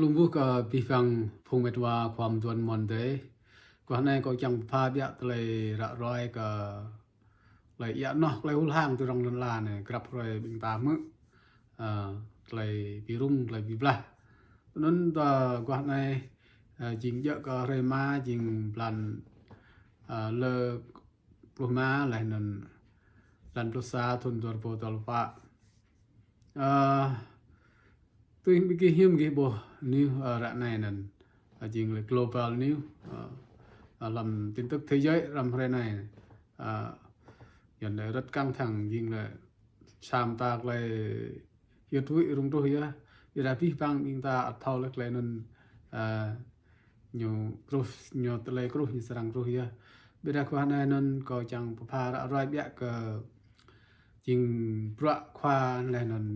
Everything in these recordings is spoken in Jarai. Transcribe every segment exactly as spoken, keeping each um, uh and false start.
Lŏm ƀuh kơ abih bang phung met wa khua mơduan mơ̆n dêh. Guah anai kâo čang pơpha biă tơlơi ră ruai kơ tơlơi ia noh tơlơi hul hang tui rŏng lŏn la anai, grăp hrơi ƀing ta hmư̆, ơ, tơlơi bi rŭng, tơlơi bi blah. Anŭn ta guah anai, ơ, jing djơ̆ kơ hrơi rơma, jing blan, ơ, lơ pluh rơma, laih anŭn blan pluh sa thŭn dua rơbâo dua pluh pă. Ơ, tui ƀing gih hiư̆m gih ƀuh news, ơ, ră anai anŭn, ơ, jing lĕ global news, ơ, ơ, lăm tin tức thế giới răm hrơi anai, ơ, yua anai rất căng thẳng, jing lĕ sa mơta tơlơi hyưt huĭ rŭng truh yơh. Ƀiădah abih bang ƀing ta ăt thâo lĕ tơlơi anŭn, ơ, ñu truh, ñu tơlơi truh, ñu srăng truh yơh. Ƀiădah guah anai anŭn kâo čang pơpha ră ruai biă kơ jing bruă khua laih anŭn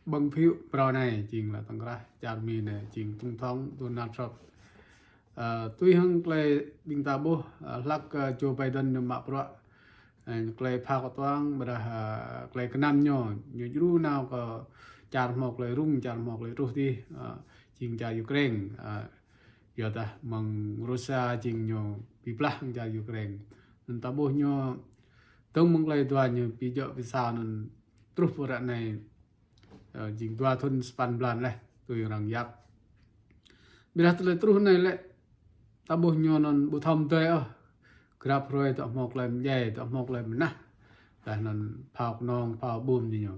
ƀơ̆ng phiu phrâo anai, jing lĕ tŏng krah čar Mi anai, jing tổng thống Donald Trump. Ơ, tui hăng tơlơi ƀing ta ƀuh, ơ, hlak kơ Joe Biden ñu mă bruă, ơ, tơlơi pha kơtuang, ƀiădah, ơ, tơlơi kơnăm ñu, ñu djru nao kơ čar hmâo tơlơi rŭng, čar hmâo tơlơi truh dih, ơ, jing čar Ukraine, ơ, yua dah mơ̆ng Russia jing ñu bi blah hăng čar Ukraine. Anŭn ta ƀuh ñu dơ̆ng mơ̆ng tơlơi dua ñu bi djơ̆ bi sa anŭn truh pơ ră anai, ơ, jing dua thŭn sapăn blan laih tui arăng yap. Ƀiădah tơlơi truh anai lĕ ta ƀuh ñu anŭn ƀu thâo mơdơi ôh. Grăp hrơi dŏ hmâo tơlơi mơdjai, dŏ hmâo tơlơi mơnah. Laih anŭn phao kơnong, phao bom ñu ñu.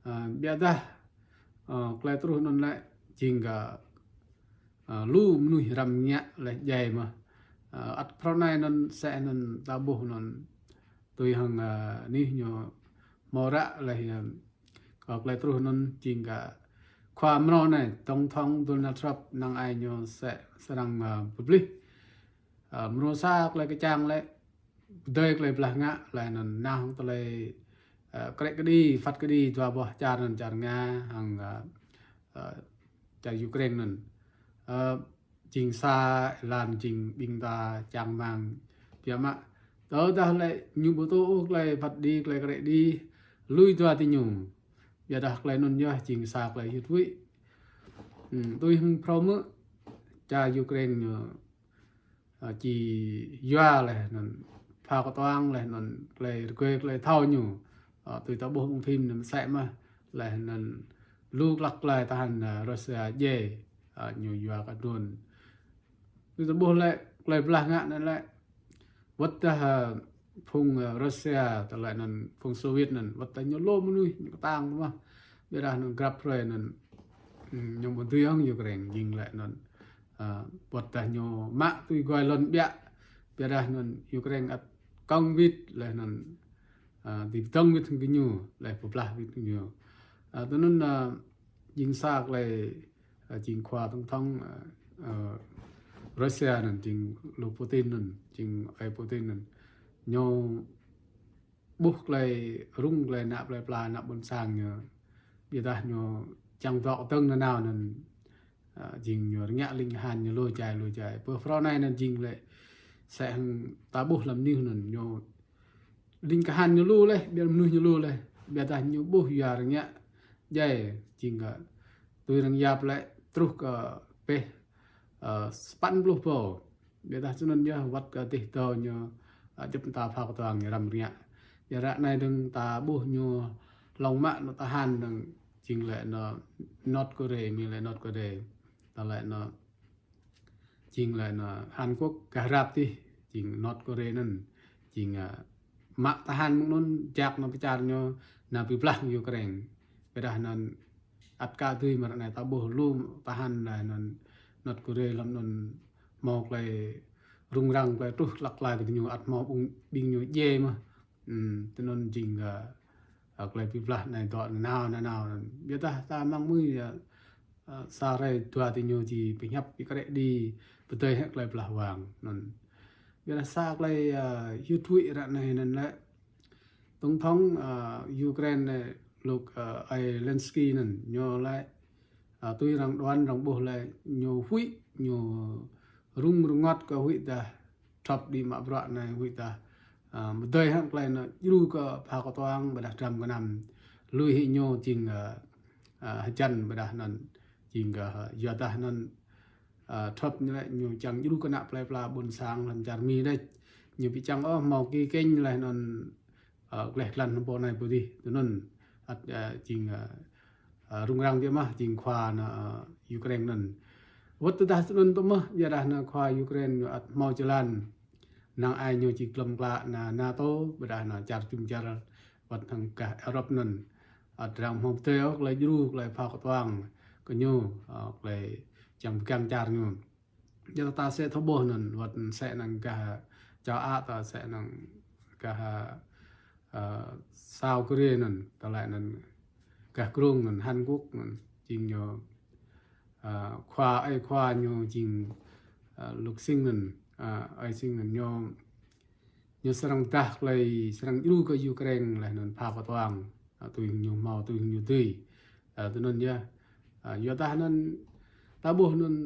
Ơ, ƀiădah, ơ, tơlơi truh anŭn lĕ jing kơ, ơ, lu mơnuih răm rơngiă laih djai mơ̆n. Ơ, ăt phrâo anai anŭn sĕ anŭn ta ƀuh anŭn tui hăng, ơ, anih ñu hmâo ră laih, ơ, kơ tơlơi truh anŭn jing kơ khua mơnô anai, tổng thống Donald Trump năng ai ñu sĕ srăng, ơ, pơplih. Ơ, mơnô sa tơlơi kơčang lĕ pơdơi tơlơi blah ngă, laih anŭn nao tơlơi, ơ, krĕ kơđi, phat kơđi dua boh čar anŭn, čar Nga hăng, ơ, ơ, čar Ukraine anŭn. Ơ, jing sa êlan jing ƀing ta čang rơmang biă mă. Tơdah lĕ ñu ƀu tŭ ôh tơlơi phat kơđi, tơlơi krĕ kơđi, lui dua ti ñu. Ƀiădah tơlơi anŭn yơh jing sa tơlơi hyưt huĭ. Hmm, tui hăng phrâo hmư̆, čar Ukraine ñu, ơ, či yua laih anŭn pha kơtuang laih anŭn tơlơi rơgơi tơlơi thâo ñu. Ơ, tui ta ƀuh ƀơ̆ng phim anŭn sĕ mơ̆n, laih anŭn lu hlak tơlơi tơhan, ơ, Russia djai, ơ, ñu yua kơ drone. Tui ta ƀuh lĕ tơlơi blah ngă anŭn lĕ wơ̆t dah, ơ, phung, ơ, Russia, tơlơi anŭn phung Soviet anŭn, wơ̆t dah ñu lu mơnuih, ñu kơtang mơ̆n. Ƀiădah anŭn grăp hrơi anŭn, hmm, ñu ƀu dưi hăng Ukraine, jing lĕ anŭn, ơ, wơ̆t dah ñu mă tui guai lŏn biă. Ƀiădah anŭn Ukraine ăt kŏng wĭt laih anŭn, ơ, dưi pơdơ̆ng wĭt hăng gơñu, laih pơblah wĭt gơñu. Ơ, tui anŭn, ơ, jing sa tơlơi, ơ, jing khua tổng thống, ơ, ơ, Russia anŭn, jing lu Putin anŭn, jing ơi Putin anŭn. Ñu ƀuh tơlơi rŭng, tơlơi ană plơi pla, ană ƀôn sang ñu. Ƀiădah ñu čang dŏ dơ̆ng nanao anŭn, ơ, jing ñu rơngiă ling kahan ñu lu djai, lu djai. Pơ phrâo anai anŭn jing lĕ sĕ hăng ta ƀuh lăm news anŭn ñu ling kahan ñu lu laih, ƀiă mơnuih ñu lu laih. Ƀiădah ñu ƀuh yua rơngiă djai, jing kơ tui arăng yap lĕ truh kơ pĕh, ơ, sapăn pluh pô. Ƀiădah tui anŭn yơh wơ̆t kơ dih dŏ ñu, ơ, djŏp mơta pha kơtuang ñu răm rơngiă. Yua ră anai dơ̆ng ta ƀuh ñu hlŏng mă anŏ tơhan dơ̆ng jing lĕ anŏ North Korea, Mi lĕ North Korea. Ta lĕ anŏ jing lĕ anŏ Hàn Quốc gah rap dih, jing North Korea anŭn, jing, ơ, mă tơhan mơ̆ng anŭn jak anŏ pơ čar ñu nao bi blah Ukraine. Ƀiădah anŭn ăt ka dưi mơ̆ ră anai ta ƀuh lu tơhan laih anŭn North Korea lăm anŭn hmâo tơlơi rŭng răng, tơlơi truh hlak tơlơi kơ ñu ăt hmâo ƀing, ƀing ñu djai mơ̆n. Hmm, tui anŭn jing, ơ, ơ, tơlơi bi blah anai dŏ nanao, nanao. Ƀiădah ta mơ̆ng mơ̆ng yơh, ơ, sa hrơi dua ti ñu či pơhiăp, či krĕ kơđi, pơdơi hĕ tơlơi blah wang anŭn. Ƀiădah sa tơlơi, ơ, hyưt huĭ ră anai anŭn lĕ tổng thống, ơ, Ukraine anai, luk, ơ, Zelensky anŭn, ñu lĕ, ơ, tui arăng đoan, arăng ƀuh lĕ ñu huĭ, ñu rŭng rơngot kơ huĭ dah Trump đĭ mă bruă anai, huĭ dah, ơ, mơdơi hăng tơlơi anŭn djru kơ pha kơtuang ƀiădah dram gơnam. Lui hĭ ñu jing, ơ, ơ, hơjăn ƀiădah anŭn Jing kơ, ơ, yua dah anŭn, ơ, Trump ñu lĕ ñu čang djru kơ ană plei pla ƀôn sang lăm čar Mi đôč. Ñu ƀu čang ôh hmâo ki kênh laih anŭn, ơ, gleh glan hăng pô anai pô adih. Tui anŭn ăt, ơ, jing, ơ, ơ, rŭng răng biă mă jing khua ană, ơ, Ukraine anŭn. Wơ̆t tơdah tui anŭn pơmơ̆, biă dah ană khua Ukraine ñu ăt hmâo jơlan năng ai ñu či glŏm klă ană NATO, ƀôdah ană čar jum čar wơ̆t hăng gah Europe anŭn. Ăt arăng hmâo pơdơi ôh tơlơi djru, tơlơi phao kơtuang kơ ñu, ơ, tơlơi čang pơgang čar ñu. Yua dah ta sĕ thâo ƀuh anŭn, wơ̆t sĕ năng gah châu Á, ta sĕ năng gah, ơ, South Korea anŭn, tơlơi anŭn gah Krông anŭn, Hàn Quốc anŭn, jing ñu, ơ, khua, ơi khua ñu jing, ơ, Lục Sing anŭn, ơ, ơi Sing anŭn ñu, ñu srăng dah tơlơi, srăng djru kơ Ukraine laih anŭn phao kơtuang, ơ, tui ñu hmâo, tui ñu dưi. Ơ, tui anŭn yơh. Ơ, yua dah anŭn ta ƀuh anŭn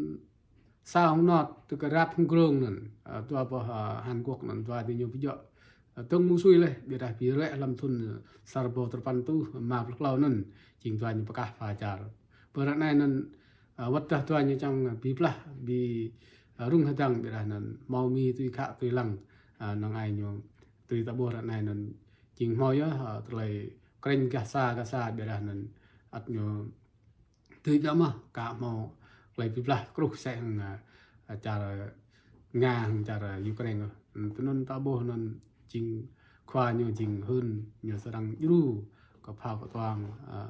sa hăng not, tui kơ rap hăng Krông anŭn, ơ, dua boh, ơ, Hàn Quốc anŭn, dua adih ñu pơjŏ, ơ, tơ̆ng mơ̆ng sui laih, biă dah ƀu ruai lăm thŭn, ơ, sa rơbâo tơpăn rơtuh rơma pluh klâo anŭn, jing dua ñu pơkah pha čar. Pơ ră anai anŭn, ơ, wơ̆t dah dua ñu čang, ơ, bi blah, bi, ơ, rŭng hơdăng, biă dah anŭn hmâo Mi tui khă tui lăng, ơ, năng ai ñu tui ta ƀuh ră anai anŭn jing hmâo yơh, ơ, tơlơi krĕng gah sa gah sa, biă dah anŭn ăt ñu tui biă mă, ka hmâo tơlơi bi blah kruh sĕ hăng, ơ, čar Nga hăng čar Ukraine. Tui anŭn ta ƀuh anŭn jing khua ñu jing hưn, ñu srăng djru kơ phao kơtuang, ơ,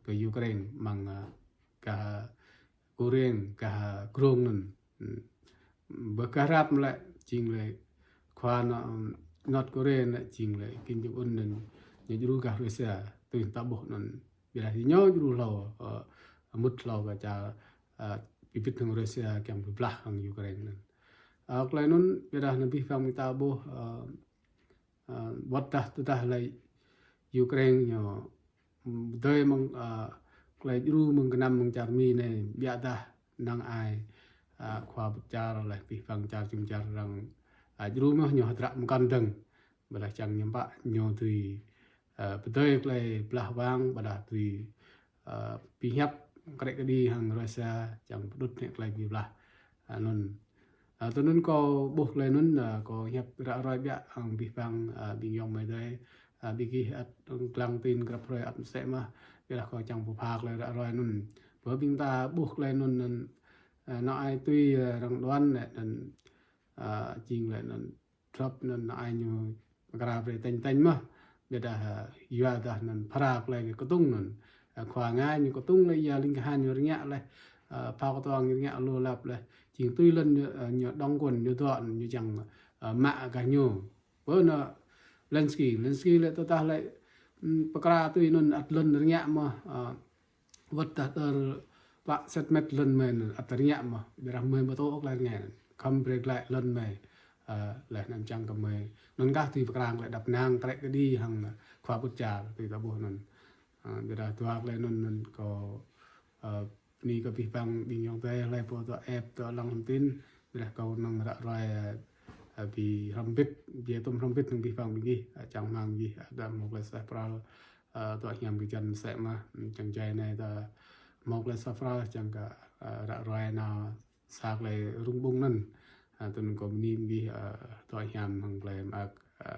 kơ Ukraine mơ̆ng, ơ, gah Korea, gah Krông anŭn. Bơ gah rap mơ̆ lĕ jing lĕ khua ană, ơ, North Korea anŭn jing lĕ Kim Jong Un anŭn ñu djru gah Russia, tui ta ƀuh anŭn. Biă dah ñu djru hlâo, ơ, mŭt hlâo kơ čar, ơ, bi bit hăng Russia kiăng bi blah hăng Ukraine anŭn. Ơ, tơlơi anŭn biă dah anŭn abih bang mơ̆ng ta ƀuh, ơ, ơ, wơ̆t dah tơdah lĕ Ukraine ñu, ơ, pơdơi mơ̆ng, ơ, tơlơi djru mơ̆ng gơnam mơ̆ng čar Mi anai, biă dah năng ai, ơ, khua pơčar laih abih bang čar jum čar arăng, ơ, djru mơ̆ ñu hơdră mơkăn dơ̆ng. Ƀôdah čang ñu ƀă ñu tui, ơ, pơdơi tơlơi blah wang, ƀôdah tui, ơ, pơhiăp krĕ kơđi hăng Russia, čang pơđŭt hĕ tơlơi bi blah, ơ, anŭn. Ơ, tui anŭn kâo ƀuh tơlơi anŭn, ơ, kâo hiăp ră ruai biă hăng abih bang, ơ, ƀing ayŏng amai adơi, ơ, ƀing gih ăt lăng tin grăp hrơi ăt mơsĕ mơ̆, biă dah kâo čang pơpha tơlơi ră ruai anŭn. Bơ ƀing ta ƀuh tơlơi anŭn anŭn, ơ, năng ai tui, ơ, arăng đuan lĕ anŭn, ơ, jing lĕ anŭn Trump anŭn năng ai ñu pơkra brơi tañ tañ mơ̆. Biă dah, ơ, yua dah anŭn phara tơlơi kơtŭng anŭn. Ơ, khua Nga ñu kơtŭng laih, ia ling kahan ñu rơngiă laih. Ơ, phao kơtuang ñu rơngiă lu lăp laih. Jing tui lŏn ñu, ơ, ñu đóng quân ñu dŏ ñu čang, ơ, mă gah ñu. Bơ anŭn Zelensky, Zelensky lĕ tơdah lĕ, ưm, pơkra tui anŭn ăt lŏn rơngiă mơ̆, ơ, wơ̆t dah tơl pă set met lŏn mơi anŭn ăt rơngiă mơ̆, biă dah mơi ƀu tŭ ôh tơlơi rơngiă. Khŏm brơi glaĭ lŏn mơi, ơ, laih anŭn čang kơ mơi. Anŭn kah tui pơkra tơlơi đăp năng, krĕ kơđi hăng khua pơčar tui ta ƀuh anŭn. Ơ, biă dah dua tơlơi anŭn anŭn kâo, ơ, bơni kơ abih bang ƀing ayŏng adơi hlơi pô dŏ ĕp dŏ lăng thông tin, biă dah kâo năng ră ruai, ơ, ơ, bi hrŏm hơbĭt, bi tŭm hrŏm hơbĭt hăng abih bang ƀing gih, ơ, čang hmang gih, ơ, dah hmâo tơlơi suaih pral, ơ, dŏ hiam kơ jăn mơsĕ mơ̆, ưm, čang jai anai ta hmâo tơlơi suaih pral, čang kơ, ơ, ră ruai nao sa tơlơi rŭng ƀŭng anŭn. Ơ, tui anŭn kâo bơni ƀing gih, ơ, dŏ hiam hăng tơlơi mơak, ơ,